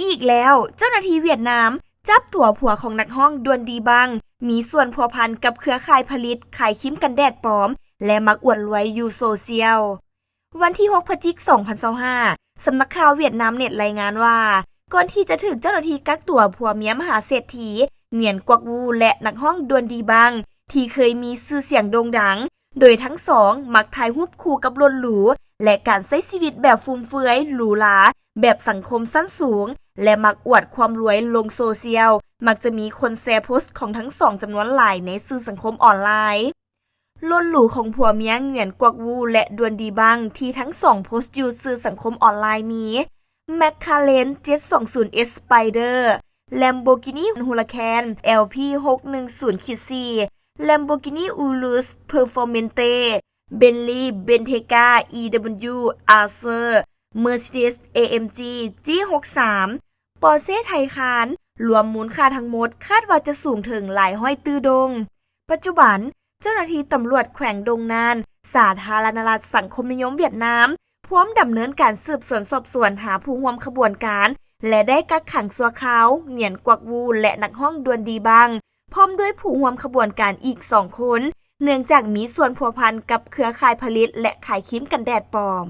ອີກແລ້ວ, ເຈົ້າໜ້າທີ່ຫວຽດນາມຈັບຕົວຜົວຂອງນັກຮ້ອງ ດວນ ດີບັງ ມີສ່ວນພົວພັນກັບເຄືອຂ່າຍຜະລິດຂາຍຄຣີມກັນແດດປອມ ແລະ ມັກອວດລວຍຢູ່ໂຊຊຽວ. ວັນທີຫົກ ພະຈິກ ສອງພັນຊາວຫ້າ ສຳນັກຂ່າວຫວຽດນາມເນັດລາຍງານວ່າ ກ່ອນທີ່ຈະຖືກເຈົ້າໜ້າທີ່ກັກຕົວ ຜົວເມຍມະຫາເສດຖີ ຫງວຽນ ກວັກ ວູ ແລະ ນັກຮ້ອງ ດວນ ດີບັງ ທີ່ເຄີຍມີຊື່ສຽງໂດ່ງດັງ, ໂດຍທັງສອງມັກຖ່າຍຮູບຄູ່ກັບລົດຫຼູ ແລະ ການໃຊ້ຊີວິດແບບຟຸມເຟືອຍ, ຫຼູຫຼາ, ແບບສັງຄົມຊັ້ນສູງ ແລະ ມັກອວດຄວາມລວຍລົງໂຊຊຽວ, ມັກຈະມີຄົນແຊໂພສຂອງທັງສອງຈຳນວນຫຼາຍໃນສື່ສັງຄົມອອນລາຍ. ລົດຫຼູຂອງຜົວເມຍຫງວຽນ ກວັກ ວູ ແລະ ດວນ ດີບັງ ທີ່ທັງສອງໂພສຢູ່ສື່ສັງຄົມອອນລາຍມີ McLaren ເຈັດສອງສູນ S Spider, Lamborghini Huracan LP ຫົກໜຶ່ງສູນຂີດສີ່, Lamborghini Urus Performante, Bentley Bentayga EW Azure, Mercedes AMG G ຫົກສາມ, Porsche Taycan, ລວມມູນຄ່າທັງໝົດຄາດວ່າຈະສູງເຖິງຫຼາຍຮ້ອຍຕື້ດົງ. ປັດຈຸບັນ, ເຈົ້າໜ້າທີ່ຕຳຫຼວດແຂວງດົງນານ ສາທາລະນະລັດສັງຄົມນິຍົມຫວຽດນາມ ພວມດຳເນີນການສືບສວນສອບສວນຫາຜູ້ຮ່ວມຂະບວນການ ແລະ ໄດ້ກັກຂັງຊົ່ວຄາວ ຫງວຽນ ກວັກ ວູ ແລະ ນັກຮ້ອງ ດວນ ດີບັງ ພ້ອມດ້ວຍຜູ້ຮ່ວມຂະບວນການອີກສອງຄົນ ເນື່ອງຈາກມີສ່ວນພົວພັນກັບເຄືອຂ່າຍຜະລິດ ແລະ ຂາຍຄຣີມກັນແດດປອມ.